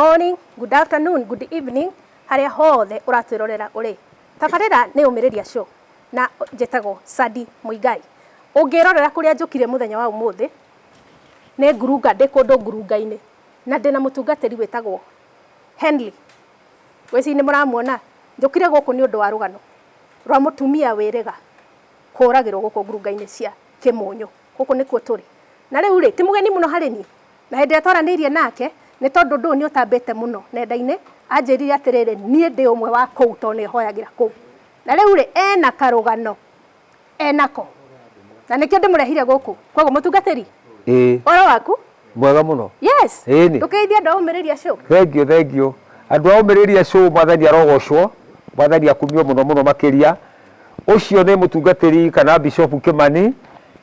Morning, good afternoon, good evening, harĩa hothe ũratwĩrorera ũrĩ. Tabarĩra nĩ Ũmĩrĩria Show na njĩtagwo Sadi Muigai. Ũngĩrorera kũrĩa njũkire mũthenya wa ũmũthĩ, nĩ ngurunga, ndĩ kũndũ ngurunga-inĩ na ndĩna mũtungatĩri wĩtagwo Henley. Ngwĩciria nĩ mũramuona. Njũkire gũkũ nĩ ũndũ wa rũgano rwa mũtumia wĩrĩga kũragĩrwo gũkũ ngurunga-inĩ cia Kĩmũnyũ. Gũkũ nĩkuo tũrĩ. Na rĩu rĩ, ti mũgeni mũno harĩ niĩ. Na hĩndĩ ĩrĩa twaranĩirie nake, nĩ tondũ ũndũ ũyũ nĩ ũtambĩte mũno nenda-inĩ, anjĩrire atĩrĩrĩ, niĩ ndĩ ũmwe wa kũu tondũ nĩ hoyagĩra kũu. Na rĩu rĩ, ena karũgano enako. Na nĩkĩo ndĩmũrehire gũkũ. Koguo mũtungatĩri, Ĩĩ. ũhoro waku? Mwega mũno. Yes. Ĩni. Ndũkĩgeithie andũ a Ũmĩrĩria Show. Thank you, thank you. Andũ a Ũmĩrĩria Show, Mwathani arogocwo, Mwathani akumio mũno mũno makĩria. Ũcio nĩ mũtungatĩri kana Bishop Kĩmani,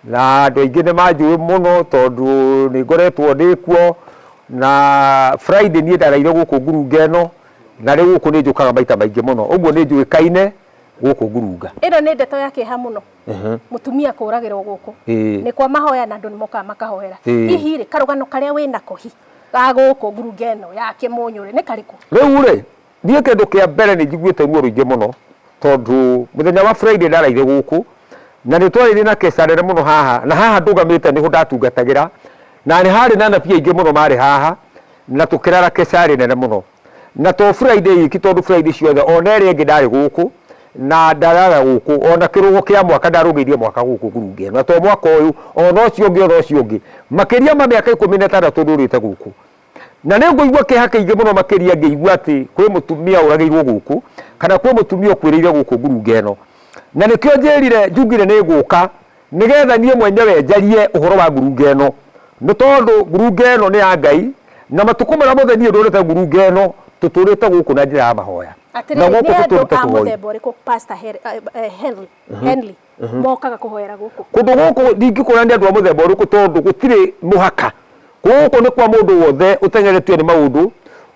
na andũ aingĩ nĩ manjũĩ mũno tondũ nĩ ngoretwo ndĩ kuo, na Friday niĩ ndaraire gũkũ ngurunga ĩno, na rĩu gũkũ nĩ njũkaga maita maingĩ mũno, ũguo nĩ njũĩkaine gũkũ ngurunga. Ĩno nĩ ndeto ya kĩeha mũno, mũtumia kũragĩrwo gũkũ. Nĩ kwa mahoya na andũ nĩ mokaga makahoera. Hihi rĩ, karũgano karĩa wĩnako hi ga gũkũ ngurunga ĩno ya Kĩmũnyũ rĩ, nĩ karĩkũ? Rĩu rĩ, Niĩ kĩndũ kĩa mbere nĩ njiguĩte ruo rũingĩ mũno tondũ mũthenya wa Friday ndaraire gũkũ na nĩ twarĩire na keca nene mũno haha na haha ndũgamĩte nĩho ndatungatagĩra na nĩ harĩ na anabii aingĩ mũno marĩ haha na tũkĩrara keca nene mũno na to Friday iki tondũ Friday ciothe ona ĩrĩa ĩngĩ ndarĩ gũkũ na ndarara gũkũ ona kĩrũgo kĩa mwaka ndarũgĩirie mwaka gũkũ ngurunga ĩno na to mwaka ũyũ ona ũcio ũngĩ ona ũcio ũngĩ makĩria ma mĩaka 16 ndũrĩte gũkũ. Na nĩ ngũigua kĩeha kĩingĩ mũno makĩria ngĩigua atĩ kwĩ mũtumia ũragĩirwo gũkũ, kana kwĩ mũtumia ũkuĩrĩire gũkũ ngurunga ĩno. Na nĩkĩo njĩrire njugire nĩ ngũka nĩgetha niĩ mwenyewe njarie ũhoro wa ngurunga ĩno. Nĩ tondũ ngurunga ĩno nĩ ya Ngai, na matukũ marĩa mothe niĩ ndũrĩte ngurunga ĩno, tũtũrĩte gũkũ na njĩra ya mahoya. Na Atĩrĩrĩ, gũkũ nĩ andũ tũtũrĩte a tũhoire. mũthemba ũrĩkũ Pastor Henry, Henry mokaga kũhoera gũkũ? Kũndũ gũkũ ndingĩkwĩra nĩ andũ a mũthemba ũrĩkũ tondũ gũtirĩ mũhaka. Gũkũ nĩ kwa mũndũ wothe ũteng'eretio nĩ maũndũ,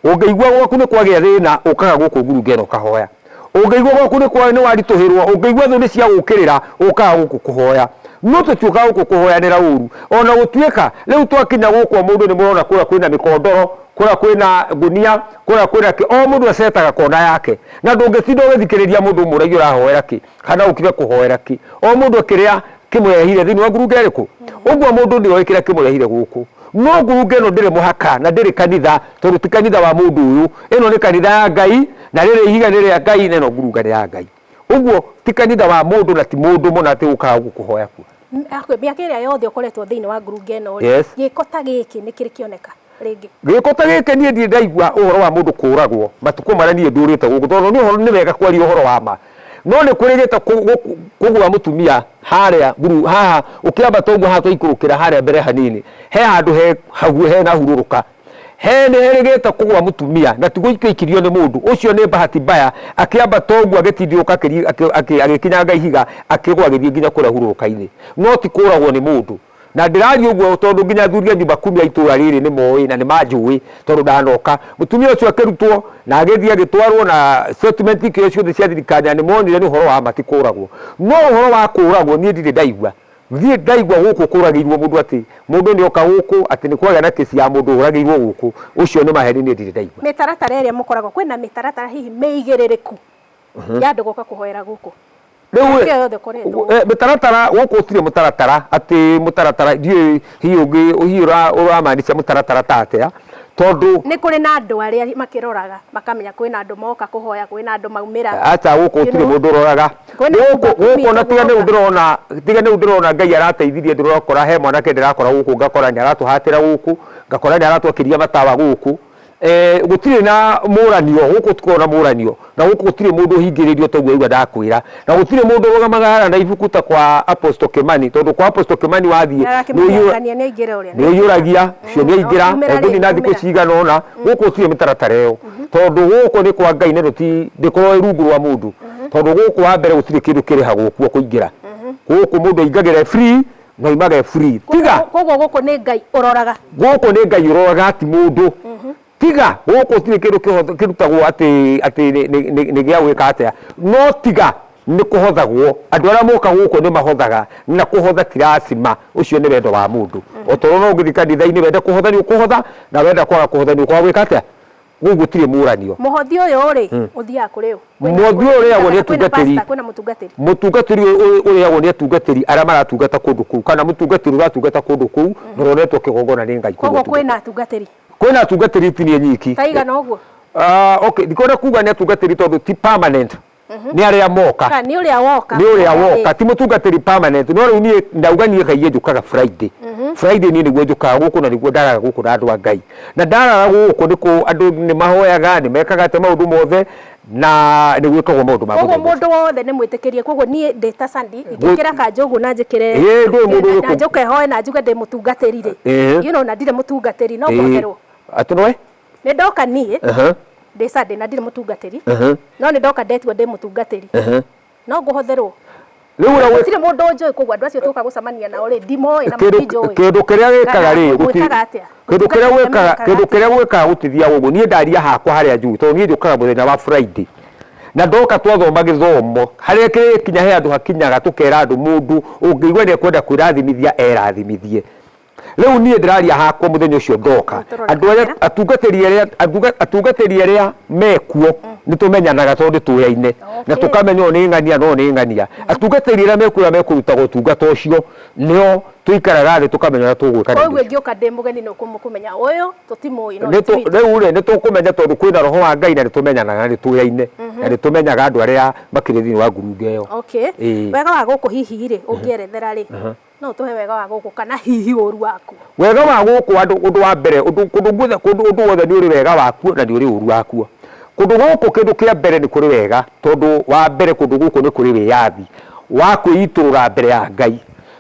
ũngĩigua gwaku nĩ kwagĩa thĩna ũkaga gũkũ ngurunga ĩno ũkahoya. Ũngĩigua gwaku nĩ kwa nĩ waritũhĩrwo, ũngĩigua thũ nĩ ciagũkĩrĩra ũkaga gũkũ kũhoya. No tũtiũkaga gũkũ kũhoyanĩra ũru. Ona gũtuĩka rĩu twakinya gũkũ o mũndũ nĩ mũrona kũrĩa kwĩna mĩkondoro, kũrĩa kwĩna ngũnia, kũrĩa kwĩna kĩ, o mũndũ acetaga kona yake. Na ndũngĩtinda ũgĩthikĩrĩria mũndũ ũmũragia ũrahoera kĩ. Kana ũkire kũhoera kĩ? O mũndũ kĩrĩa kĩmũrehire thĩinĩ wa ngurunga ĩrĩkũ? Ũguo mũndũ nĩoĩ kĩrĩa kĩmũrehire gũkũ. No ngurunga ĩno ndĩrĩ mũhaka na ndĩrĩ kanitha, tondũ ti kanitha wa mũndũ ũyũ. Ĩno nĩ kanitha ya Ngai, na rĩrĩ ihiga nĩ rĩa Ngai, na ĩno ngurunga nĩ ya Ngai. Ũguo ti kanitha wa mũndũ na ti mũndũ mũna atĩ ũkaga gũkũ kũhoya kuo. Mĩaka ĩrĩa yothe ũkoretwo thĩinĩ wa ngurunga ĩno rĩ, gĩko ta gĩkĩ nĩ kĩrĩ kĩoneka? rĩngĩ. Gĩko ta gĩkĩ niĩ ndirĩ ndaigua ũhoro wa mũndũ kũragwo matukũ marĩa niĩ ndũrĩte gũkũ, tondũ nĩ ũhoro nĩ wega kwaria ũhoro wa ma. No nĩ kũrĩ gĩte kũgũa mũtumia harĩa nguru haha ũkĩambata ũguo haha twaikũrũkĩra harĩa mbere hanini he handũ he haguo hena hurũrũka he nĩ herĩgĩte kũgũa mũtumia na ti gũikio aikirio nĩ mũndũ ũcio nĩ bahati mbaya akĩambata ũguo agĩtindiũka agĩkinyanga ihiga akĩgũa agĩthiĩ nginya kũrĩa hurũrũka-inĩ no ti kũragwo nĩ mũndũ. Na ndĩraria ũguo tondũ nginya athuri a nyũmba kumi a itũũra rĩrĩ nĩ moĩ na nĩ manjũĩ tondũ ndanoka. Mũtumia ũcio akĩrutwo na agĩthiĩ agĩtwarwo na statement ikĩoywo ciothe cia thirikari na nĩ monire nĩ ũhoro wa ma ti kũragwo. No ũhoro wa kũragwo niĩ ndirĩ ndaigua. Ndirĩ ndaigua gũkũ kũragĩirwo mũndũ atĩ mũndũ nĩ oka gũkũ atĩ nĩ kwagĩa na kesi ya mũndũ ũragĩirwo gũkũ. Ũcio nĩ maheni niĩ ndirĩ ndaigua. Mĩtaratara ĩrĩa mũkoragwo, kwĩna mĩtaratara hihi mĩigĩrĩrĩku ya andũ gũka kũhoera gũkũ? Rĩu Mĩaka ĩyo yothe ũkoretwo. Mĩtaratara gũkũ gũtirĩ mũtaratara atĩ mũtaratara ndiũĩ hihi ũngĩ hihi ũramaanisha mũtaratara ta atĩa tondũ Nĩ kũrĩ na andũ arĩa makĩroraga makamenya kwĩna andũ moka kũhoya, kwĩna andũ maumĩra. Acha gũkũ You gũtirĩ know? mũndũ ũroraga Kwĩna gũkũ nyũmba kumi gũkũ ona tiga nĩu moka. ndĩrona tiga nĩu ndĩrona Ngai arateithirie ndĩrakora he mwanake ndĩrakora gũkũ ngakora nĩ aratũhatĩra gũkũ ngakora nĩ aratwakĩria matawa gũkũ Eh, gũtirĩ na mũranio gũkũ gũtikoragwo na mũranio na gũkũ gũtirĩ mũndũ ũhingĩrĩirio toguo waigua ndakwĩra na gũtirĩ mũndũ ũrũgamaga haha na ibuku ta kwa Apostle Kimani tondũ kwa Apostle Kimani wathiĩ Arakĩmũhingania nĩ aingĩra ũrĩa. nĩ ũiyũragia ũcio nĩ aingĩra Umĩra rĩ, egũthiĩ na thikũ umĩra. cigana ũna gũkũ gũtirĩ mĩtaratara ĩyo tondũ gũkũ nĩ kwa Ngai na ĩno ti ndĩkoragwo ĩ rungu rwa mũndũ tondũ gũkũ wa mbere gũtirĩ kĩndũ kĩrĩhagwo kuo kũingĩra gũkũ mũndũ aingagĩra free na oimage free tiga Koguo gũkũ nĩ Ngai ũroraga. Gũkũ nĩ Ngai ũroraga ti mũndũ. Tiga gũkũ gũtirĩ kĩndũ kĩrutagwo atĩ atĩ nĩ gĩa gwĩka atĩa. No tiga nĩ kũhothagwo. Andũ arĩa moka gũkũ nĩ mahothaga na kũhotha ti lasima. Ũcio nĩ wendo wa mũndũ. O ta ũrĩa no ũngĩthiĩ kanitha-inĩ wende kũhotha nĩ ũkũhotha na wenda kwaga kũhotha nĩ ũkwaga gwĩka atĩa? Gũkũ gũtirĩ mũranio. Mũhothi ũyũ rĩ, ũthiaga kũrĩ ũ? Mũhothi ũyũ ũrĩagwo nĩ atungatĩri. Kwĩna mũtungatĩri. Mũtungatĩri ũyũ ũrĩagwo nĩ atungatĩri arĩa maratungata kũndũ kũu, kana mũtungatĩri ũratungata kũndũ kũu na ũronetwo kĩgongona nĩ Ngai. Koguo kwĩna atungatĩri. Kwĩna atungatĩri ti niĩ nyiki. Ta igana ũguo? Okay, ndikwenda kuga nĩ atungatĩri tondũ ti permanent. Nĩ arĩa moka. Ka nĩ ũrĩa woka. Nĩ ũrĩa woka, ti mũtungatĩri permanent. No rĩu niĩ ndauga niĩ kaingĩ njũkaga Friday. Friday niĩ nĩguo njũkaga gũkũ na nĩguo ndaraga gũkũ na andũ a Ngai. Na ndarara gũkũ nĩ kũ andũ nĩ mahoyaga, nĩ mekaga atĩa maũndũ mothe na nĩ gwĩkagwo maũndũ ma Koguo mũthemba mũndũ wothe nĩ mwĩtĩkĩrie. Koguo niĩ ndĩ ta Sandy ingĩkĩra kanjũ ũguo na njĩkĩre Ĩĩ, ndũĩ mũndũ na ũrĩkũ. njũke hoe na njuge ndĩ mũtungatĩri rĩ. You know, na ndirĩ mũtungatĩri no ngũhoterwo. Atĩ nĩwe? Nĩ ndoka niĩ ndĩ Sunday na ndirĩ mũtungatĩri no nĩ ndoka ndetua ndĩ mũtungatĩri no ngũhotherwo. Rĩu ũrĩa Gũtirĩ mũndũ ũnjũĩ, koguo andũ acio tũka gũcemania nao rĩ ndimoĩ na kĩndũ matinjũĩ. Kĩndũ kĩrĩa wĩkaga rĩ, Gwĩkaga atĩa? Kĩndũ kĩrĩa Mũtungatĩri gwĩkaga amenyekaga kĩndũ atĩa? Kĩrĩa gwĩkaga gũtithiaga ũguo. Niĩ ndaria hakwa harĩa njũĩ, tondũ niĩ njũkaga mũthenya wa Friday na ndoka twathoma gĩthomo harĩa kĩrĩkinya he handũ hakinyaga tũkera andũ mũndũ ũngĩigua nĩ ekwenda kwĩrathimithia erathimithie. Rĩu niĩ ndĩraria hakwa mũthenya ũcio ndoka. Tũrore Andũ arĩa kamera. Atungatĩri arĩa mekuo nĩ tũmenyanaga tondũ nĩ tũyaine na tũkamenya ũyũ nĩ ng'ania na ũyũ nĩ ng'ania. Atungatĩri arĩa mekuo arĩa mekũrutaga ũtungata ũcio nĩo tũikaraga thĩ tũkamenya ũrĩa tũgwĩka na Koguo indo icio. Ingĩũka ndĩ mũgeni nĩ ũkũmenya ũyũ tũtimũĩ no Nĩ ti witũ. Rĩu rĩ, nĩ tũkũmenya tondũ kwĩna roho wa Ngai na nĩ tũmenyanaga na nĩ tũyaine na nĩ tũmenyaga andũ arĩa makĩrĩ thĩinĩ wa ngurunga ĩyo. Okay. Ĩĩ. Wega wa gũkũ hihi rĩ, ũngĩerethera rĩ, no ũtũhe wega wa gũkũ kana hihi ũru waku? Wega wa gũkũ andũ, ũndũ wa mbere, ũndũ kũndũ guothe, kũndũ ũndũ wothe nĩ ũrĩ wega wakuo na nĩ ũrĩ ũru wakuo. Kũndũ gũkũ kĩndũ kĩa mbere nĩ kũrĩ wega, tondũ wa mbere kũndũ gũkũ nĩ kũrĩ wĩyathi wa kwĩitũrũra mbere ya Ngai.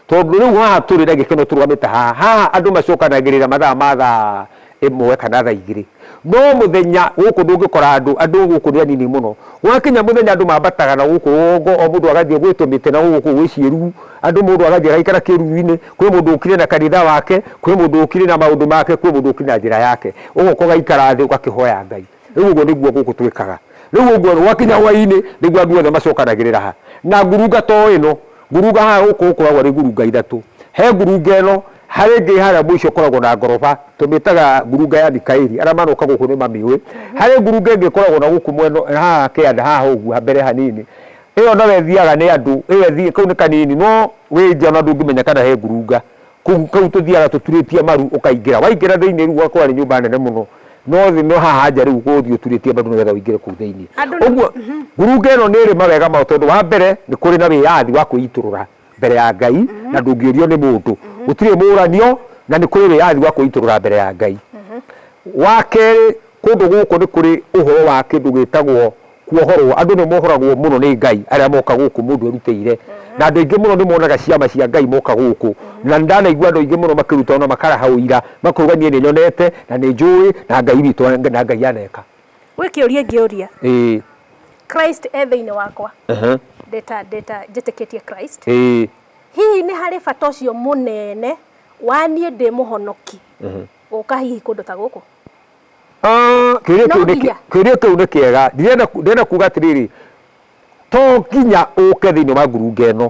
Tondũ rĩu haha tũrĩ na gĩkeno tũrũgamĩte haha, haha andũ macokanagĩrĩra mathaa ma thaa 1 kana thaa 2. No mũthenya gũkũ ndũngĩkora andũ, andũ gũkũ nĩ anini mũno. Gwakinya mũthenya andũ mambataga na gũkũ rũgongo, o mũndũ agathiĩ gwĩ tũmĩtĩ na gũkũ gwĩ ciĩruru, andũ mũndũ agathiĩ agaikara kĩruru-inĩ, kwĩ mũndũ ũkire na kanitha wake, kwĩ mũndũ ũkire na maũndũ make, kwĩ mũndũ ũkire na njĩra yake. Ũgoka ũgaikara thĩ ũgakĩhoya Ngai. Rĩu ũguo nĩguo gũkũ twĩkaga. Rĩu ũguo gwakinya hwaĩ-inĩ nĩguo andũ othe macokanagĩrĩra ha. Na ngurunga to ĩno, ngurunga haha gũkũ gũkoragwo arĩ ngurunga ithatũ. He ngurunga ĩno, harĩ ĩngĩ harĩa mũico ĩkoragwo na ngoroba, tũmĩtaga ngurunga ya Mikaeli, arĩa manoka gũkũ nĩ mamĩũĩ. Harĩ ngurunga ĩngĩ ĩkoragwo na gũkũ mwena haha kĩanda haha ũguo mbere hanini, ĩyo nayo ĩthiaga nĩ andũ, ĩyo kau nĩ kanini no wĩ nja ona ndũngĩmenya kana he ngurunga. Kũu kau tũthiaga tũturĩtie maru ũkaingĩra. Waingĩra thĩinĩ rĩu ũgakora nĩ nyũmba nene mũno. No thĩ no haha nja rĩu ũgũthiĩ ũturĩtie maru nĩgetha ũingĩre kũu thĩinĩ. Andũ nĩ- Ũguo ngurunga ĩno nĩ ĩrĩ mawega mayo tondũ wa mbere nĩ kũrĩ na wĩyathi wa kwĩitũrũra mbere ya Ngai na ndũngĩũrio nĩ mũndũ. Gũtirĩ mũranio na nĩ kũrĩ wĩyathi wa kwĩitũrũra mbere ya Ngai. Wa kerĩ kũndũ gũkũ nĩ kũrĩ ũhoro wa kĩndũ gĩtagwo kuohorwo. Andũ nĩ mohoragwo mũno nĩ Ngai arĩa moka gũkũ mũndũ erutĩire. Na andũ aingĩ mũno nĩ monaga ciama cia Ngai moka gũkũ. Na nĩ ndanaigua andũ aingĩ mũno makĩruta ona makaraha ũira, makauga niĩ nĩ nyonete na nĩ njũĩ na Ngai witũ na Ngai aneka. Gwĩ kĩũria ingĩũria. Ĩĩ. Christ e thĩinĩ wakwa. Ndĩta ndĩta njĩtĩkĩtie Christ. Ĩĩ. Hihi nĩ harĩ bata ũcio mũnene wa niĩ ndĩ mũhonoki gũka hihi kũndũ ta gũkũ? Ah, kĩũria No kĩu nĩ nginya. Kĩũria kĩu nĩ kĩega. Ndĩrenda kuga atĩrĩrĩ, to nginya ũke thĩinĩ wa ngurunga ĩno.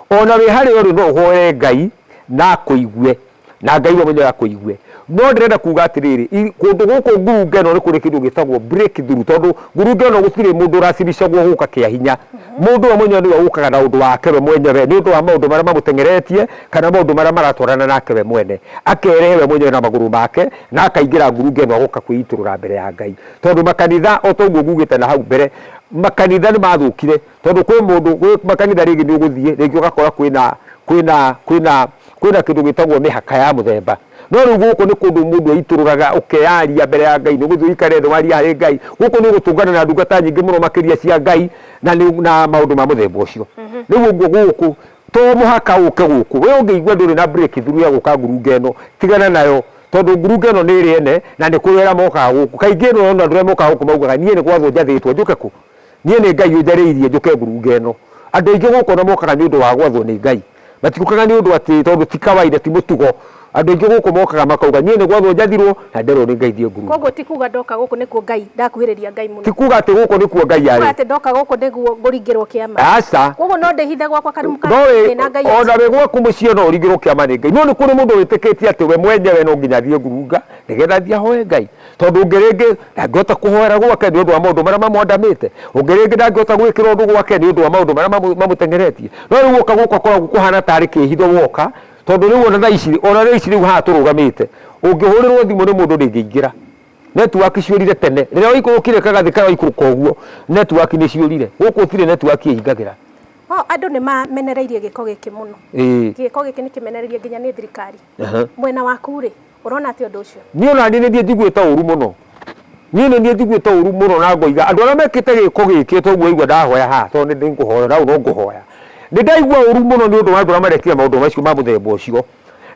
Ona wĩ harĩa ũrĩ no ũhoe Ngai na akũigue, na Ngai we mwenyewe akũigue. No ndĩrenda kuga atĩrĩrĩ, kũndũ gũkũ ngurunga ĩno nĩ kũrĩ kĩndũ gĩtagwo breakthrough, tondũ ngurunga ĩno gũtirĩ mũndũ ũraciricagwo gũka kĩa hinya. Mũndũ we mwenyewe nĩwe ũkaga na ũndũ wake we mwenyewe nĩ ũndũ wa maũndũ marĩa mamũteng'eretie kana maũndũ marĩa maratwarana nake we mwene. Akerehe we mwenyewe na magũrũ make na akaingĩra ngurunga ĩno agoka kwĩitũrũra mbere ya Ngai. Tondũ makanitha o ta ũguo ngugĩte na hau mbere, makanitha nĩ mathũkire tondũ kwĩ mũndũ gwĩ makanitha rĩngĩ nĩ ũgũthiĩ rĩngĩ ũgakora kwĩna kwĩna kwĩna kwĩna kĩndũ gĩtagwo mĩhaka ya mũthemba. No rĩu gũkũ nĩ kũndũ mũndũ eitũrũraga ũkeyaria mbere ya Ngai, nĩ ũgũthiĩ ũikare thĩ warie harĩ Ngai. Gũkũ nĩ ũgũtũngana na ndungata nyingĩ mũno makĩria cia Ngai na nĩ na maũndũ ma mũthemba ũcio. Rĩu ũguo gũkũ to mũhaka ũke gũkũ, we ũngĩigua ndũrĩ na breakthrough ya gũka ngurunga ĩno, tigana nayo tondũ ngurunga ĩno nĩ ĩrĩ ene na nĩ kũrĩ arĩa mokaga gũkũ. Kaingĩ ĩno ona andũ arĩa mokaga gũkũ maugaga niĩ nĩ gwathwo njathĩtwo njũke kũ? Niĩ nĩ Ngai ũnjarĩirie njũke ngurunga ĩno. Andũ aingĩ gũkũ ona mokaga nĩ ũndũ wa gwathwo nĩ Ngai. Matiũkaga nĩ ũndũ atĩ tondũ ti kawaida, ti mũtugo. Andũ aingĩ gũkũ mokaga makauga niĩ nĩ gwathwo njathirwo na nderwo nĩ Ngai thiĩ ngurunga. Koguo ti kuga ndoka gũkũ nĩkuo Ngai ndakuhĩrĩria Ngai mũno. Ti kuga atĩ gũkũ nĩkuo Ngai Kuga arĩ. atĩ ndoka gũkũ nĩguo ngũringĩrwo kĩama. Aca. Koguo no ndĩhithe gwakwa karumu ka No wĩ- thĩ na Ngai ona wĩ gwaku mũciĩ no ũringĩrwo kĩama nĩ Ngai. No nĩ kũrĩ mũndũ wĩtĩkĩtie atĩ we mwenyewe no nginya athiĩ ngurunga nĩgetha athiĩ ahoe Ngai. Tondũ ũngĩ rĩngĩ ndangĩhota kũhoera gwake nĩ ũndũ wa maũndũ marĩa mamwandamĩte. Ũngĩ rĩngĩ ndangĩhota gwĩkĩra ũndũ gwake nĩ ũndũ wa maũndũ marĩa mamũteng'eretie. No rĩu woka gũkũ akoragwo kũhana tarĩ kĩhitho woka. Tondũ rĩu ona thaa ici, ona thaa ici rĩu haha tũrũgamĩte, ũngĩhũrĩrwo thimũ nĩ mũndũ ndĩngĩingĩra. Network ciũrire tene. Rĩrĩa waikũrũkire kagathĩ karĩa waikũrũka ũguo, network nĩ ciũrire. Gũkũ gũtirĩ network ĩingagĩra. Oh, andũ nĩ mamenereirie gĩko gĩkĩ mũno. Ĩĩ. Gĩko gĩkĩ nĩ kĩmenererie nginya nĩ thirikari. Aha. Mwena waku rĩ, ũrona atĩa ũndũ ũcio? Niĩ ona niĩ nĩ niĩ njiguĩte ũru mũno. Niĩ nĩ niĩ njiguĩte ũru mũno na ngoiga andũ arĩa mekĩte gĩko gĩkĩ toguo waigua ndahoya haha tondũ nĩ ngũhoya na no ngũhoya. Nĩ ndaigua ũru mũno nĩ ũndũ wa andũ arĩa marekire maũndũ macio ma mũthemba ũcio.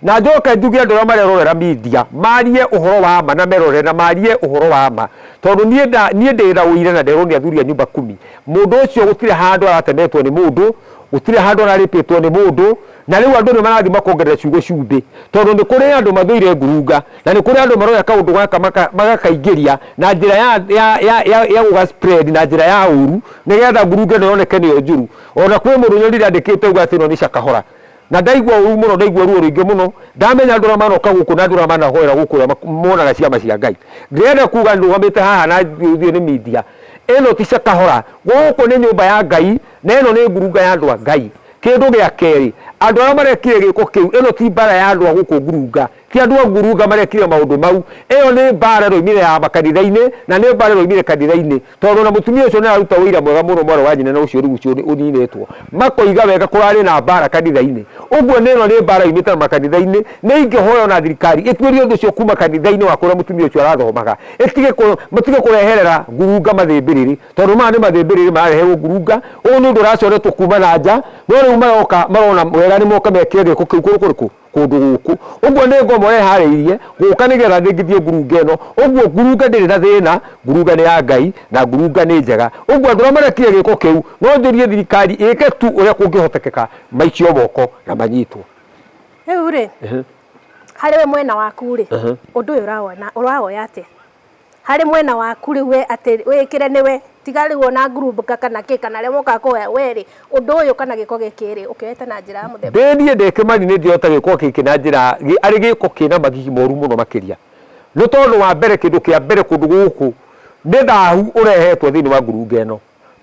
Na njoke njuge andũ arĩa marerorera media marie ũhoro wa ma na merorere na marie ũhoro wa ma. Tondũ niĩ nda niĩ ndĩ na ũira na nderwo nĩ athuri a nyumba kumi. Mũndũ ũcio gũtirĩ handũ aratemetwo nĩ mũndũ, gũtirĩ handũ ararĩpĩtwo nĩ mũndũ, na rĩu andũ nĩ marathiĩ makongerera ciugo cumbĩ. Tondũ nĩ kũrĩ andũ mathũire ngurunga, na nĩ kũrĩ andũ maroya kaũndũ gaka magakaingĩria na njĩra ya ya ya ya ya gũga spread na njĩra ya ũru, nĩgetha ngurunga ĩno yoneke nĩyo njũru. Ona kwĩ mũndũ nyonire andĩkĩte auga atĩ ĩno nĩ cakahora. Na ndaigua ũru mũno, ndaigua ruo rũingĩ mũno, ndamenya andũ arĩa manoka gũkũ na andũ arĩa manahoera gũkũ ũrĩa monaga ciama cia Ngai. Ndĩrenda kuga ndũgamĩte haha na thiĩ nĩ media, ĩno ti cakahora, gũkũ nĩ nyũmba ya Ngai, na ĩno nĩ ngurunga ya andũ a Ngai. Kĩndũ gĩa kerĩ, andũ arĩa marekire gĩko kĩu, ĩno ti mbara ya andũ a gũkũ ngurunga, ti andũ a ngurunga marekire maũndũ mau, ĩyo nĩ mbara ĩroimire ya makanitha-inĩ, na nĩ mbara ĩroimire kanitha-inĩ, tondũ ona mũtumia ũcio nĩ araruta ũira mwega mũno mwarĩ wa nyina na ũcio rĩu ũcio ũninĩtwo, makoiga wega kũrarĩ na mbara kanitha-inĩ, ũguo nĩ ĩno nĩ mbara yumĩte makanitha-inĩ, nĩ ingĩhoya ona thirikari ĩtuĩrie ũndũ ũcio kuma kanitha-inĩ wa kũrĩa mũtumia ũcio arathomaga, ĩtige matige kũreherera ngurunga mathĩmbĩrĩrĩ. Tondũ maya nĩ mathĩmbĩrĩrĩ marareherwo ngurunga, ũyũ nĩ ũndũ ũracoretwo kuma na nja, no rĩu maroka marona wega nĩ moke mekĩre gĩko kĩu kũndũ kũrĩkũ? Kũndũ gũkũ. Ũguo nĩ ngoma ĩharĩirie gũka nĩgetha thingithie ngurunga ĩno. Ũguo ngurunga ndĩrĩ na thĩna, ngurunga nĩ ya Ngai na ngurunga nĩ njega. Ũguo andũ arĩa marekire gĩko kĩu, no njũrie thirikari ĩke tu ũrĩa kũngĩhotekeka maikio moko na manyitwo. Rĩu rĩ, harĩ we mwena waku rĩ, ũndũ ũyũ ũrawona ũrawoya atĩa? Harĩ mwena waku rĩu we atĩ wĩkĩre nĩwe tiga rĩu ona ngurunga kana kĩ kana arĩa mokaga kũhoya we rĩ, ũndũ ũyũ kana gĩko gĩkĩ rĩ, ũkĩoete na njĩra ya mũthemba. Ndĩ niĩ ndĩ Kĩmani nĩ ndĩrota gĩko gĩkĩ na njĩra arĩ gĩko kĩna magigi moru mũno makĩria. Nĩ tondũ wa mbere kĩndũ kĩa mbere kũndũ gũkũ nĩ thahu ũrehetwo thĩinĩ wa ngurunga ĩno.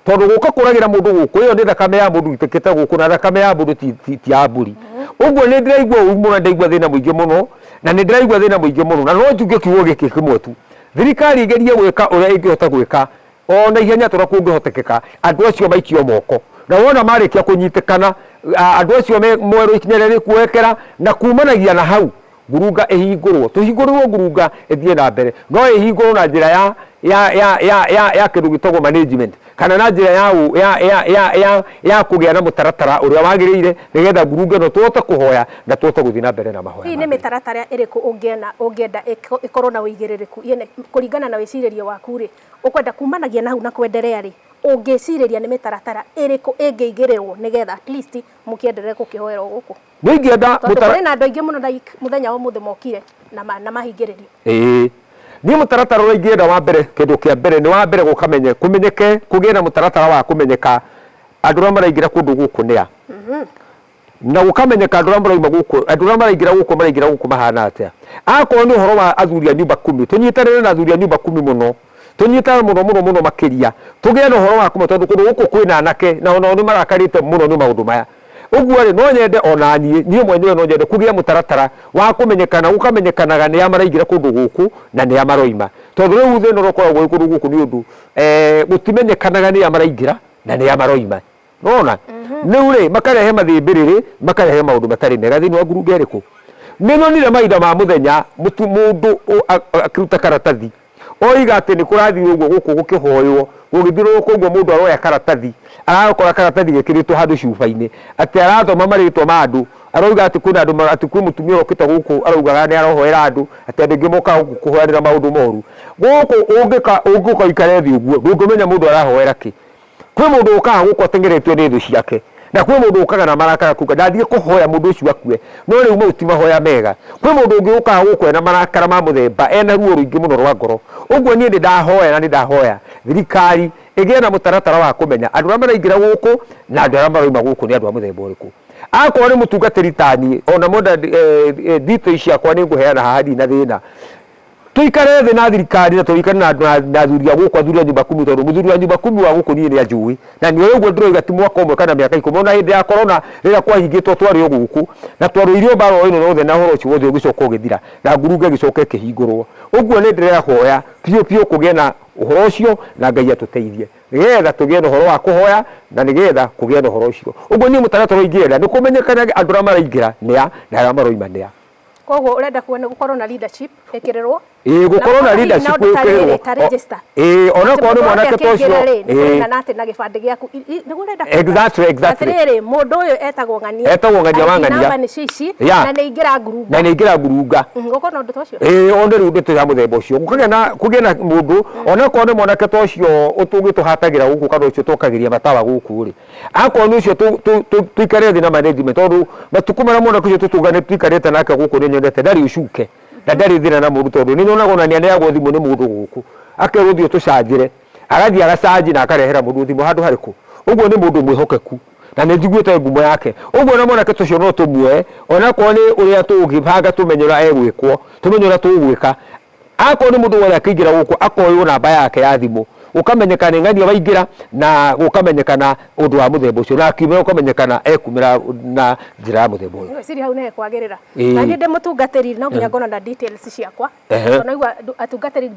Tondũ gũka kũragĩra mũndũ gũkũ ĩyo nĩ thakame ya mũndũ ĩitĩkĩte gũkũ na thakame ya mũndũ ti, ti, ti ya mbũri. Ũguo nĩ ndĩraigua ũru mũno, ndaigua thĩna mũingĩ mũno, na nĩ ndĩraigua thĩna mũingĩ mũno, na no njuge kiugo gĩkĩ kĩmwe tu, thirikari ĩgerie gwĩka ũrĩa ĩngĩhota gwĩka o na ihenya ta ũrĩa kũngĩhotekeka, andũ acio maikio moko. Na wona marĩkia kũnyitĩkana, andũ acio moerwo ikinya rĩa kuoekera, na kumanagia na hau ngurunga ĩhingũrwo, tũhingũrĩrwo ngurunga ĩthiĩ na mbere, no ĩhingũrwo na njĩra ya ya ya ya ya ya kĩndũ gĩtagwo management kana na njĩra ya ya ya ya ya ya kũgĩa na mũtaratara ũrĩa wagĩrĩire nĩgetha ngurunga ĩno tũhote kũhoya na tũhote gũthiĩ na mbere na mahoya. Hihi nĩ mĩtaratara ĩrĩkũ ũngĩona ũngĩenda ĩkorwo na ũigĩrĩrĩku kũringana na wĩcirĩrio waku rĩ, ũkwenda kumanagia na hau na kwenderea rĩ, ũngĩcirĩria nĩ mĩtaratara ĩrĩkũ ĩngĩigĩrĩrwo nĩgetha at least mũkĩenderee gũkĩhoera o gũkũ? Nĩ ingĩenda Tondũ kũrĩ na andũ aingĩ mũno like mũthenya wa ũmũthĩ mokire na na mahingĩrĩrio. Ĩĩ. Niĩ mũtaratara ũrĩa ingĩenda wa mbere, kĩndũ kĩa mbere nĩ wa mbere gũkamenye, kũmenyeke, kũgĩe na mũtaratara wa kũmenyeka andũ arĩa maraingĩra kũndũ gũkũ nĩa. Na gũkamenyeka andũ arĩa marauma gũkũ, andũ arĩa maraingĩra gũkũ maraingĩra gũkũ mahana atĩa. Akorwo nĩ ũhoro wa athuri a nyumba kumi, tũnyitanĩre na athuri a nyumba kumi mũno. Tũnyitane mũno mũno mũno makĩria. Tũgĩe na ũhoro wa kũma tondũ kũndũ gũkũ kwĩna anake na onao nĩ marakarĩte mũno nĩ maũndũ maya. Ũguo-rĩ, no nyende o na niĩ, niĩ mwenyewe no nyende kũgĩe mũtaratara wa kũmenyekana, gũkamenyekanaga nĩa maraingĩra kũndũ gũkũ na nĩa maroima. Tondũ rĩu thĩna ũrĩa ũkoragwo wĩ kũndũ gũkũ nĩ ũndũ gũtimenyekanaga nĩa maraingĩra na nĩa maroima. Nĩwona? Rĩu rĩ, makarehe mathĩmbĩrĩrĩ, makarehe maũndũ matarĩ mega thĩinĩ wa ngurunga ĩrĩkũ? Nĩ nyonire mahinda ma mũthenya mũndũ akĩruta karatathi Oiga atĩ nĩ kũrathiĩ ũguo gũkũ gũkĩhoywo, gũgĩthiũrũrũka ũguo mũndũ aroya karatathi, arakora karatathi gekĩrĩtwo handũ cuba-inĩ, atĩ arathoma marĩtwa ma andũ, aroiga atĩ kwĩna andũ, atĩ kwĩ mũtumia ũrokĩte gũkũ araugaga nĩ arohoera andũ, atĩ andũ aingĩ mokaga gũkũ kũhoyanĩra maũndũ moru. Gũkũ ũngĩka ũngĩũka ũikare thĩ ũguo, ndũngĩmenya mũndũ arahoera kĩ. Kwĩ mũndũ ũkaga gũkũ ateng'eretio nĩ thũ ciake. Na kwĩ mũndũ ũkaga na marakara kuga ndathiĩ kũhoya mũndũ ũcio akue, no rĩu mau ti mahoya mega. Kwĩ mũndũ ũngĩ ũkaga gũkũ ena marakara ma mũthemba, ena ruo rũingĩ mũno rwa ngoro. Ũguo niĩ nĩ ndahoya na nĩ ndahoya thirikari ĩgĩe na mũtaratara wa kũmenya andũ arĩa maraingĩra gũkũ na andũ arĩa marauma gũkũ nĩ andũ a mũthemba ũrĩkũ. Akorwo nĩ mũtungatĩri ta niĩ, ona mwenda details ciakwa nĩ ngũheana haha ndirĩ na thĩna. Tũikare thĩ na thirikari na tũikare na na athuri a gũkũ, athuri a nyumba kumi, tondũ mũthuri wa nyumba kumi wa gũkũ niĩ nĩ anjũĩ na nĩ ũguo ndĩroiga ti mwaka ũmwe kana mĩaka 10. Ona hĩndĩ ya corona rĩrĩa kwahingĩtwo twarĩ o gũkũ na twarũire o mbara o ĩno yothe na ũhoro ũcio wothe ũgĩcoka ũgĩthira na ngurunga ĩgĩcoka ĩkĩhingũrwo. Ũguo nĩ ndĩrahoya biũ biũ kũgĩe na ũhoro ũcio na Ngai atũteithie nĩgetha tũgĩe na ũhoro wa kũhoya na nĩgetha kũgĩe na ũhoro ũcio. Ũguo niĩ mũtaratara ingĩenda nĩ kũmenyekane andũ arĩa maraingĩra nĩ a na arĩa maroima nĩ a. Koguo ũrenda kuona gũkorwo na leadership ĩkĩrĩrwo. Ĩĩ, gũkorwo na leadership ĩkĩrĩrwo. Ta register. Ĩĩ, onokorwo nĩ mwanake ta ũcio. Rĩ, nĩ na atĩ na gĩbandĩ gĩaku. Nĩguo ũrenda kuga. Exactly, exactly. Atĩrĩrĩ, mũndũ ũyũ etagwo ng'ania. Etagwo ng'ania wa ng'ania. Namba nĩcio ici. Na nĩ aingĩra ngurunga. Na nĩ aingĩra ngurunga. Gũkorwo na ũndũ ta ũcio. Ĩĩ, one rĩu ndeto ya mũthemba ũcio. Gũkagĩa na kũgĩe na mũndũ, onokorwo nĩ mwanake ta ũcio ũtũgĩtũhatagĩra gũkũ kana ũcio tũkagĩria matawa gũkũ rĩ. Akorwo nĩ ũcio tũikare thĩ na management tondũ matukũ marĩa mwanake ũcio tũtũngane tũikarĩte nake gũkũ nĩ nyonete ndarĩ ũcuke na ndarĩ thĩna na mũndũ tondũ nĩ nyonaga ona nĩ aneagwo thimũ nĩ mũndũ gũkũ akerwo thiĩ ũtũcanjĩre agathiĩ agacanji na akarehera mũndũ thimũ handũ harĩkũ. Ũguo nĩ mũndũ mwĩhokeku na nĩ njiguĩte ngumo yake. Ũguo na mwanake ta ũcio no tũmuoe onakorwo nĩ ũrĩa tũngĩbanga tũmenye ũrĩa egwĩkwo, tũmenye ũrĩa tũgwĩka. Akorwo nĩ mũndũ wothe akĩingĩra gũkũ akoywo namba yake ya thimũ, gũkamenyeka nĩ ng'ania waingĩra na gũkamenyekana ũndũ wa mũthemba ũcio, na akiumĩra gũkamenyekana ekumĩra na njĩra ya mũthemba ũyũ. Ngwĩciria hau nĩho kwagĩrĩra. Na niĩ ndĩ mũtungatĩri no nginya ngorwo na details ciakwa. Tondũ naigua atungatĩri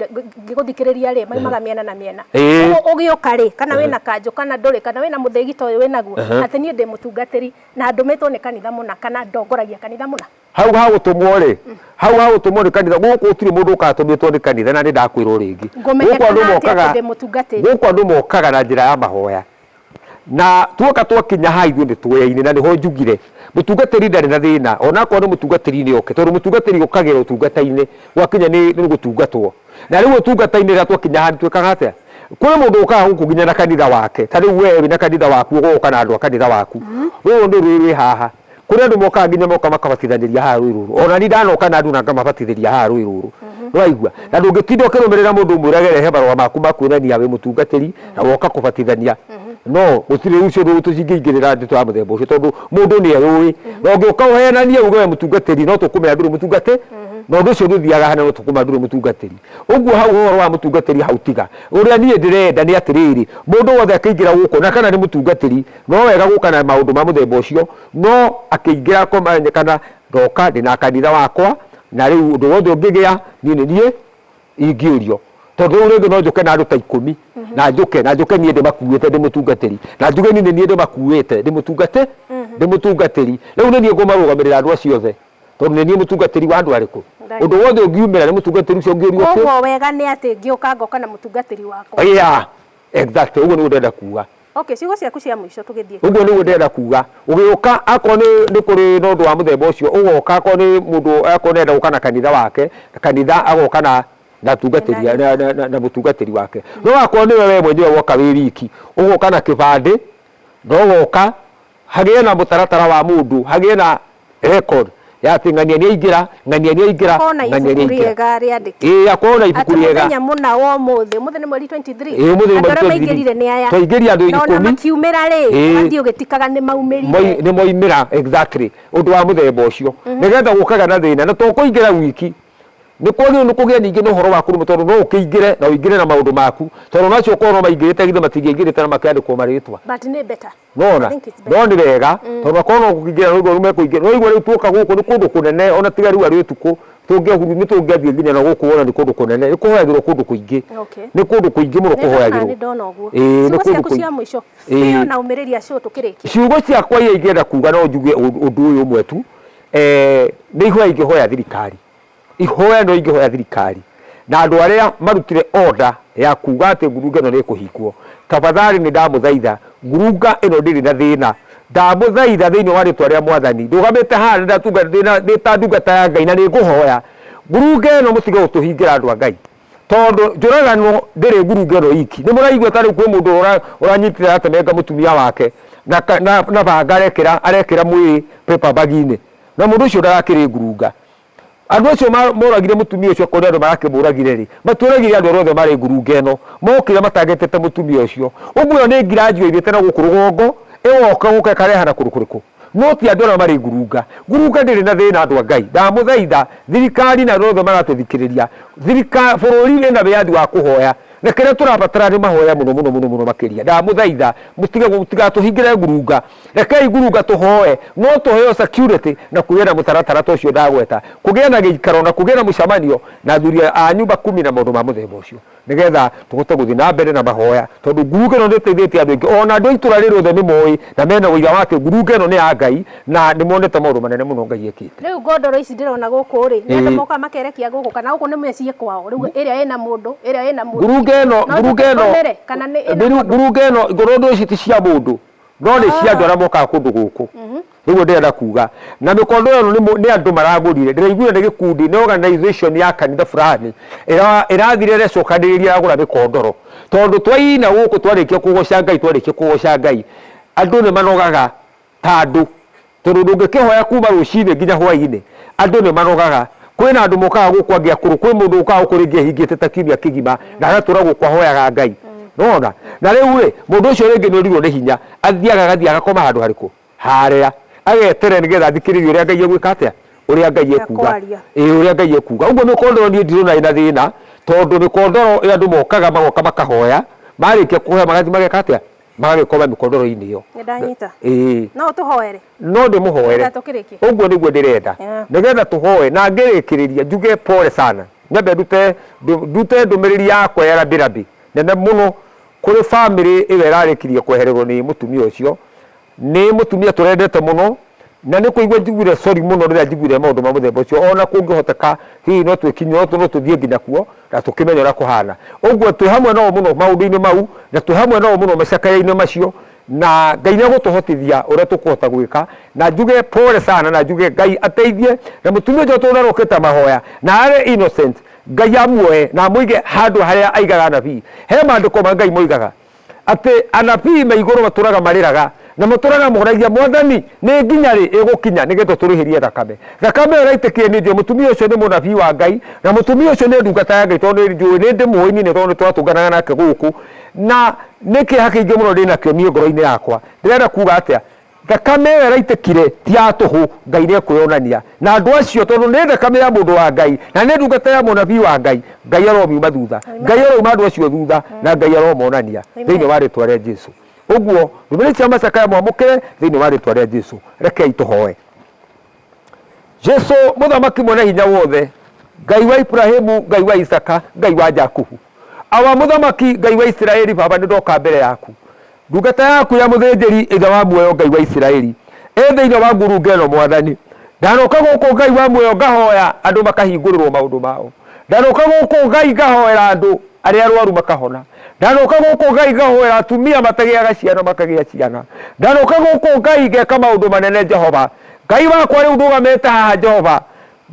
ngĩgũthikĩrĩria rĩ, maimaga mĩena na mĩena. Ũguo ũgĩũka rĩ, kana wĩna kanjũ kana ndũrĩ, kana wĩna mũthĩgi ta ũyũ wĩnaguo, atĩ niĩ ndĩ mũtungatĩri na ndũmĩtwo nĩ kanitha mũna kana ndongoragia kanitha mũna. Hau ha gũtũmwo rĩ, hau ha gũtũmwo nĩ kanitha, gũkũ gũtirĩ mũndũ ũkatũmĩtwo nĩ kanitha na nĩ ndakwĩrwo rĩngĩ. Gũkũ andũ mokaga, gũkũ andũ mokaga na njĩra ya mahoya. Na tuoka twakinya haha ithuĩ nĩ tuoyaine na nĩho njugire, mũtungatĩri ndarĩ na thĩna, ona akorwo nĩ mũtungatĩri nĩ oke, tondũ mũtungatĩri okagĩra ũtungata-inĩ, gwakinya nĩ gũtungatwo. Na rĩu ũtungata-inĩ rĩrĩa twakinya haha nĩ twĩkaga atĩa? Kwĩ mũndũ ũkaga gũkũ nginya na kanitha wake, ta rĩu we wĩna kanitha waku ũgoka na andũ a kanitha waku. Rũrũ nĩ rũĩ rwĩ haha. Kũrĩ andũ mokaga nginya moka makabatithanĩria haha rũĩ rũrũ. Ona niĩ ndanoka na andũ na ngamabatithĩria haha rũĩ rũrũ. Nĩwaigua? Na ndũngĩtinda ũkĩrũmĩrĩra mũndũ ũmwĩrage rehe marũa maku ma kuonania wĩ mũtungatĩri na woka kũbatithania. No gũtirĩ ũcio ũndũ tũcingĩingĩrĩra ndeto ya mũthemba ũcio tondũ mũndũ nĩ eyũĩ. Na ũngĩũka ũhenanie uge we mũtungatĩri no tũkũmenya ndũrĩ mũtungatĩ na ũndũ ũcio ndũthiaga hana no tũkũmenya ndũrĩ mũtungatĩri. Ũguo hau ũhoro wa mũtungatĩri hau tiga. Ũrĩa niĩ ndĩrenda nĩ atĩrĩrĩ, mũndũ wothe akĩingĩra gũkũ na kana nĩ mũtungatĩri No wega gũka na maũndũ ma mũthemba ũcio, no akĩingĩra kũmenyekana, ndoka ndĩ na kanitha wakwa, na rĩu ũndũ wothe ũngĩgĩa, niĩ nĩ niĩ ingĩũrio. Tondũ rĩu rĩngĩ no njũke na andũ ta ikũmi, na njũke, na njũke niĩ ndĩmakuĩte ndĩ mũtungatĩri, na njuge niĩ nĩ niĩ ndĩmakuĩte ndĩ mũtungatĩ, ndĩ mũtungatĩri. Rĩu nĩ niĩ ngũmarũgamĩrĩra andũ acio othe, tondũ nĩ niĩ mũtungatĩri wa andũ arĩkũ? Ũndũ wothe ũngiumĩra nĩ mũtungatĩri ũcio ũngĩũrio kĩ? Koguo wega nĩ atĩ ngĩũka ngoka na mũtungatĩri wakwa. Yeah, exactly, ũguo nĩguo ndĩrenda kuga. Okay, ciugo ciaku cia mũico tũgĩthiĩ. Ũguo nĩguo ndĩrenda kuga. Ũgĩũka akorwo nĩ nĩ kũrĩ na ũndũ wa mũthemba ũcio, ũgoka akorwo nĩ mũndũ akorwo nĩarenda gũka na kanitha wake, kanitha agoka na na atungatĩri na, na, na, na mũtungatĩri wake. No akorwo nĩwe we mwenyewe woka wĩ wiki, ũgoka na kĩbandĩ, na ũgoka hagĩe na mũtaratara wa mũndũ, hagĩe na record ya atĩ ng'ania nĩ aingĩra, ng'ania nĩ aingĩra, Akorwo na ng'ania nĩ ibuku aingĩra. rĩega rĩandĩke. Ĩĩ akorwo na ibuku Atĩ rĩega. mũthenya mũna wa ũmũthĩ, ũmũthĩ nĩ mweri 23. Ĩĩ ũmũthĩ nĩ Andũ mweri arĩa 23. maingĩrire nĩ aya. Twaingĩria andũ Na ona ikũmi. makiumĩra rĩ, Ĩĩ. ũgathiĩ ũgĩtikaga nĩ maumĩrire. Nĩ moimĩra exactly ũndũ wa mũthemba ũcio. Nĩgetha gũkagĩa na thĩna na to kũingĩra wiki nĩ kwagĩrĩirwo nĩ kũgĩa ningĩ na ũhoro wa kũrũma tondũ no ũkĩingĩre na ũingĩre na maũndũ maku tondũ ona acio okorwo no maingĩrĩte githĩ matingĩaingĩrĩte na makĩandĩkwo marĩtwa. But nĩ better. Nona I think it's better. No nĩ wega tondũ akorwo no kũingĩra rũigua rũme kũingĩra rũigua rĩu tuoka gũkũ nĩ kũndũ kũnene ona tiga rĩu arĩ ũtukũ tũngĩahuru nĩ tũngĩathiĩ nginya na gũkũ wona nĩ kũndũ kũnene nĩ kũhoyagĩrwo kũndũ kũingĩ Okay. nĩ kũndũ kũingĩ mũno Nĩ ndona, kũhoyagĩrwo nĩ ndona ũguo. Ĩĩ, nĩ Ciugo kũndũ ciaku kũingĩ. cia mũico Ĩĩ. biũ na ũmĩrĩria show tũkĩrĩkia. Ciugo ciakwa iria ingĩenda kuga no njuge ũndũ ũyũ ũmwe tu, eh, nĩ ihoya ingĩhoya thirikari. Ihoya no ingĩhoya thirikari na andũ arĩa marutire order ya kuga atĩ ngurunga ĩno nĩ ĩkũhingwo, tafadhali nĩ ndamũthaitha, ngurunga ĩno ndĩrĩ na thĩna, ndamũthaitha thĩinĩ wa rĩtwa rĩa Mwathani, ndũgamĩte haha ndĩ ta ndungata ya Ngai na nĩ ngũhoya, ngurunga ĩno mũtige gũtũhingĩra andũ a Ngai. Tondũ njũragano ndĩrĩ ngurunga ĩno iki. Nĩ mũraigua ta rĩu kwĩ mũndũ ũranyitire aratemenga mũtumia wake. na na, na banga arekĩra arekĩra mwĩrĩ paper bag-inĩ na mũndũ ũcio ndarakĩrĩ ngurunga. Andũ acio moragire mũtumia ũcio akorwo nĩ andũ marakĩmũragire rĩ, matioragire andũ arĩa othe marĩ ngurunga ĩno, mokire matangĩtĩte mũtumia ũcio. Ũguo ĩyo nĩ ngiranji yoimĩte na gũkũ rũgongo, ĩgoka gũka ĩkareha na kũndũ kũrĩkũ? No ti andũ arĩa marĩ ngurunga. Ngurunga ndĩrĩ na thĩna andũ a Ngai. Ndamũthaitha thirikari na andũ othe maratũthikĩrĩria, thirikari, bũrũri wĩna wĩyathi wa kũhoya, na kĩrĩa tũrabatara nĩ mahoya mũno mũno mũno mũno makĩria. Ndamũthaitha mũtige mũtigatũhingĩre ngurunga. Rekei ngurunga tũhoe, no tũheo security na kũgĩe na mũtaratara ta ũcio ndagweta, kũgĩe na gĩikaro na kũgĩe na mũcemanio na athuri a nyumba kumi na maũndũ ma mũthemba ũcio, nĩgetha tũhote gũthiĩ na mbere na mahoya, tondũ ngurunga ĩno nĩ ĩteithĩtie andũ aingĩ, ona andũ a itũra rĩrĩ othe nĩ moĩ na mena ũira wa atĩ ngurunga ĩno nĩ ya Ngai na nĩ monete maũndũ manene mũno Ngai ekĩte. Rĩu ngondoro ici ndĩrona gũkũ rĩ, nĩ andũ mokaga makerekia gũkũ kana gũkũ nĩ mĩciĩ kwao? Rĩu ĩrĩa ĩna mũndũ, ĩrĩa ĩna mũndũ. Ngurunga ĩno, No ngurunga ĩno, tũtũmĩre kana nĩ ĩna mũndũ? Ngurunga ĩno, ngondoro ici ti cia mũndũ. No nĩ cia andũ arĩa mokaga kũndũ gũkũ. Nĩguo ndĩrenda kuga. Na mĩkondo ĩno nĩ andũ maragũrire. Ndĩraiguire nĩ gĩkundi, nĩ organization ya kanitha fulani ĩrathire ĩrecokanĩrĩria yagũra mĩkondoro. Tondũ twaina gũkũ twarĩkia kũgoca Ngai, twarĩkia kũgoca Ngai, andũ nĩ manogaga ta andũ. Tondũ ndũngĩkĩhoya kuma rũcinĩ nginya hwainĩ, andũ nĩ manogaga. Kwĩna andũ mokaga gũkũ angĩ akũrũ, kwĩ mũndũ ũkaga gũkũ rĩngĩ ehingĩte ta kiumia kĩgima na agatũra gũkũ ahoyaga Ngai. Nĩwona? Na rĩu rĩ, mũndũ ũcio rĩngĩ nĩ orirwo nĩ hinya, athiaga agathiĩ agakoma handũ harĩkũ? Harĩa. Ageterera nĩgetha athikĩrĩrie ũrĩa Ngai egwĩka atĩa? Ũrĩa Ngai ekuga. Ekwaria. Ĩĩ ũrĩa Ngai ekuga. Ũguo mĩkondoro niĩ ndirona ĩna thĩna, tondũ mĩkondoro andũ mokaga magoka makahoya, marĩkia kũhoya magathiĩ mageka atĩa? Magagĩkoma mĩkondoro-inĩ ĩyo. Nĩ ndanyita. Ĩĩ. No ũtũhoere? No ndĩmũhoere. Nĩgetha tũkĩrĩkie. Ũguo nĩguo ndĩrenda. Nĩgetha tũhoe na ngĩrĩkĩrĩria njuge pole sana. Nyambe ndute ndute ndũmĩrĩri yakwa ya rambi rambi nene mũno kũrĩ famĩlĩ ĩyo ĩrarĩkirie kwehererwo nĩ mũtumia ũcio. Nĩ mũtumia tũrendete mũno na nĩ kũigua njiguire sorry mũno rĩrĩa njiguire maũndũ ma mũthemba ũcio. Ona kũngĩhoteka hihi no twĩkinyie no tũthiĩ nginya kuo na tũkĩmenye ũrĩa kũhana. Ũguo twĩ hamwe nao mũno maũndũ-inĩ mau, na twĩ hamwe nao mũno macakaya-inĩ macio, na Ngai nĩ egũtũhotithia ũrĩa tũkũhota gwĩka, na njuge pole sana, na njuge Ngai ateithie, na mũtumia ũcio tondũ arokĩte mahoya, na arĩ innocent, Ngai amuoe na amũige handũ harĩa aigaga anabii. He maandĩko ma Ngai moigaga, Atĩ anabii me igũrũ matũũraga marĩraga, na matũũraga moragia, Mwathani, nĩ nginya rĩ ĩgũkinya nĩ getha ũtũrĩhĩrie thakame? Thakame ĩyo ĩraitĩkire niĩ njũĩ mũtumia ũcio nĩ mũnabii wa Ngai, na mũtumia ũcio nĩ ndungata ya Ngai, tondũ nĩ njũĩ, nĩ ndĩmũĩ niĩ tondũ nĩ twatũnganaga nake gũkũ, na nĩ kĩeha kĩingĩ mũno ndĩ nakĩo niĩ ngoro-inĩ yakwa. Ndĩrenda kuga atĩa? Thakame ĩyo ĩraitĩkire ti ya tũhũ, Ngai nĩ ekwĩyonania na andũ acio tondũ nĩ thakame ya mũndũ wa Ngai na nĩ ndungata ya mũnabii wa Ngai. Ngai aromiuma thutha, Ngai arouma andũ acio thutha na Ngai aromonania thĩinĩ wa rĩtwa rĩa Jesu. Ũguo ndũmĩrĩri cia macakaya mwamũkĩre thĩinĩ wa rĩtwa rĩa Jesu. Rekei tũhoe. Jesu mũthamaki mwene hinya wothe, Ngai wa Ibrahimu, Ngai wa Isaka, Ngai wa Jakubu. Awa mũthamaki Ngai wa Isiraeli, Baba nĩ ndoka mbere yaku. Ndungata yaku ya mũthĩnjĩri Ithe wa muoyo Ngai wa Isiraeli ĩ thĩinĩ wa ngurunga ĩno Mwathani. Ndanoka gũkũ Ngai wa muoyo ngahoya andũ makahingũrĩrwo maũndũ mao. Ndanoka gũkũ Ngai ngahoera andũ arĩa arwaru makahona. Ndanoka gũkũ Ngai ngahoera atumia matagĩaga ciana makagĩa ciana. Ndanoka gũkũ Ngai ngeka maũndũ manene Jehova. Ngai wakwa rĩu ndũgamĩte haha Jehova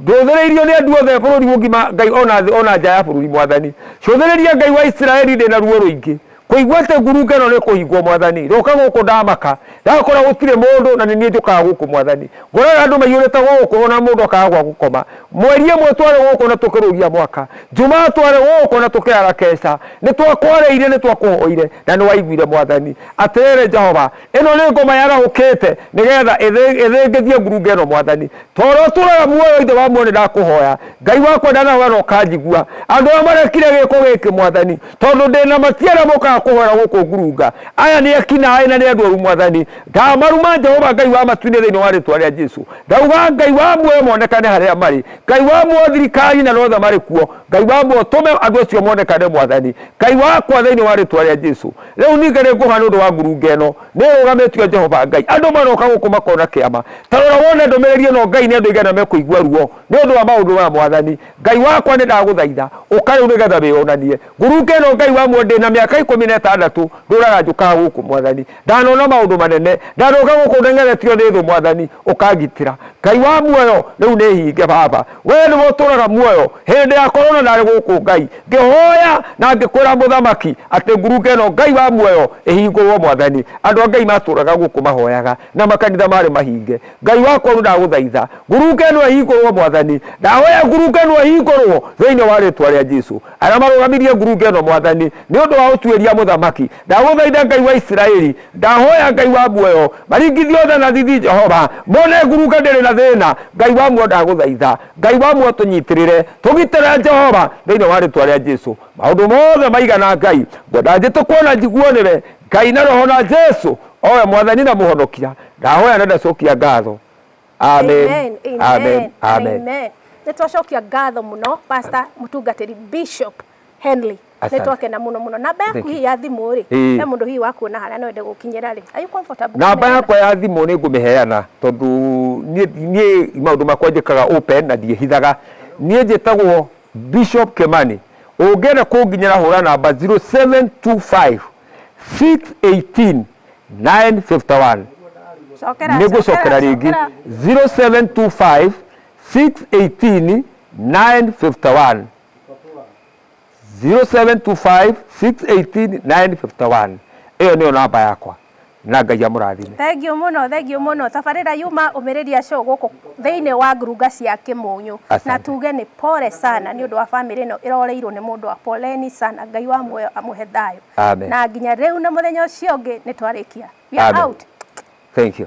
Ndũthĩrĩirio nĩ andũ othe bũrũri mũgima Ngai ona thĩ ona nja ya bũrũri Mwathani. Cũthĩrĩria Ngai wa Isiraeli ndĩ na ruo rũingĩ. Kũigua atĩ ngurunga ĩno nĩ kũhingwo Mwathani. Ndoka gũkũ ndamaka. Ndakora gũtirĩ mũndũ na nĩ niĩ njũkaga gũkũ Mwathani. Ngoraga andũ maiyũrĩte gũkũ ona mũndũ akaga gwa gũkoma. Mweri ĩmwe twarĩ gũkũ na tũkĩrũgia mwaka. Njumaa twarĩ gũkũ na tũkĩara keca. Nĩ twakwarĩire nĩ twakũhoire na nĩ waiguire Mwathani. Atĩrĩrĩ Jehova, Ĩno nĩ ngoma yarahũkĩte nĩgetha ĩthĩngĩthie ngurunga ĩno Mwathani. Tondũ ũtũũraga muoyo Ithe wa muoyo nĩndakũhoya. Ngai wakwa ndanahoya na ũkanjigua. Andũ arĩa marekire gĩko gĩkĩ Mwathani, tondũ ndĩna ma ti arĩa mokaga kũhoera gũkũ ngurunga. Aya nĩ ekinaĩ na nĩ andũ oru Mwathani. Ndamaruma Jehova Ngai wa matu-inĩ thĩinĩ wa rĩtwa rĩa Jesu. Ndauga Ngai wa muoyo monekane harĩa marĩ. Ngai wa muoyo thirikari na othe marĩ kuo. Ngai wa muoyo tũme andũ acio monekane Mwathani. Ngai wakwa thĩinĩ wa rĩtwa rĩa Jesu. Rĩu ningĩ nĩ ngũhoya nĩ ũndũ wa ngurunga ĩno nĩ ĩrũgamĩtio Jehova Ngai. Andũ maroka gũkũ makona kĩama. Ta rora wone ndũmĩrĩri ĩno Ngai nĩ andũ aigana mekũigua ruo nĩ ũndũ wa maũndũ maya Mwathani. Ngai wakwa nĩ ndagũthaitha ũka rĩu nĩgetha wĩyonanie. Ngurunga ĩno Ngai wa muoyo ndĩna mĩaka 16 ndũraga njũkaga gũkũ Mwathani. Ndanona maũndũ manene. Ndanoka gũkũ ndeng'eretio nĩ thũ Mwathani ũkangitĩra. Ngai Ngai wa muoyo rĩu nĩ hinge baba, we nĩwe ũtũraga muoyo. Hĩndĩ ya korona ndarĩ gũkũ Ngai ngĩhoya na ngĩkwĩra mũthamaki atĩ ngurunga ĩno Ngai wa muoyo ĩhingũrwo mwathani. Andũ a Ngai matũraga gũkũ mahoyaga na makanitha marĩ mahinge. Ngai wakwa rĩu ndagũthaitha ngurunga ĩno ĩhingũrwo mwathani, ndahoya ngurunga ĩno ĩhingũrwo thĩinĩ wa rĩtwa rĩa Jesu. Arĩa marũgamirie ngurunga ĩno mwathani nĩ ũndũ wa ũtuĩria mũthamaki, ndagũthaitha Ngai wa Isiraeli, ndahoya Ngai wa muoyo maringithio othe na thithi Jehova mone ngurunga ndĩrĩ na thĩna. Ngai wa muoyo ndagũthaitha, Ngai wa muoyo tũnyitĩrĩre, tũgitĩre Jehova thĩinĩ wa rĩtwa rĩa Jesu. Maũndũ mothe maigana Ngai, ngwenda njĩtũkwo na njiguo nĩwe Ngai na Roho na Jesu owe mwathani na mũhonokia. Ndahoya na ndacokia ngatho. Amen. Amen, Amen. amen, Amen. amen. Nĩ twacokia ngatho mũno Pastor mũtungatĩri Bishop Henley. Nĩ Asante. twakena mũno mũno. Namba yaku Thank you. hihi ya thimũ rĩ, Ĩĩ. he mũndũ hihi wakuona harĩa no ende gũkinyĩra rĩ. Are you comfortable Namba kũmĩheana? yakwa ya thimũ nĩ ngũmĩheana tondũ niĩ niĩ maũndũ makwa njĩkaga open na ndiĩhithaga. Niĩ njĩtagwo Bishop Kimani. Ũngĩenda kũnginyĩra hũra namba 0725 618 951. Cokera, Nĩ ngũcokera rĩngĩ cokera. 0725 618 951. 0725 618 951. Ĩyo nĩyo namba yakwa na Ngai amũrathime. Thank you muno, thank you muno. Tabarĩra yuma ũmĩrĩria show gũkũ thĩinĩ wa ngurunga cia Kĩmũnyũ. Na Asante. tuge nĩ pole sana nĩ ũndũ wa family ĩno ĩroreirwo nĩ mũndũ wa poleni sana. Ngai wa muoyo amũhe thayũ. Amen. Na nginya rĩu na mũthenya ũcio ũngĩ nĩ twarĩkia. We are Amen. out. Thank you.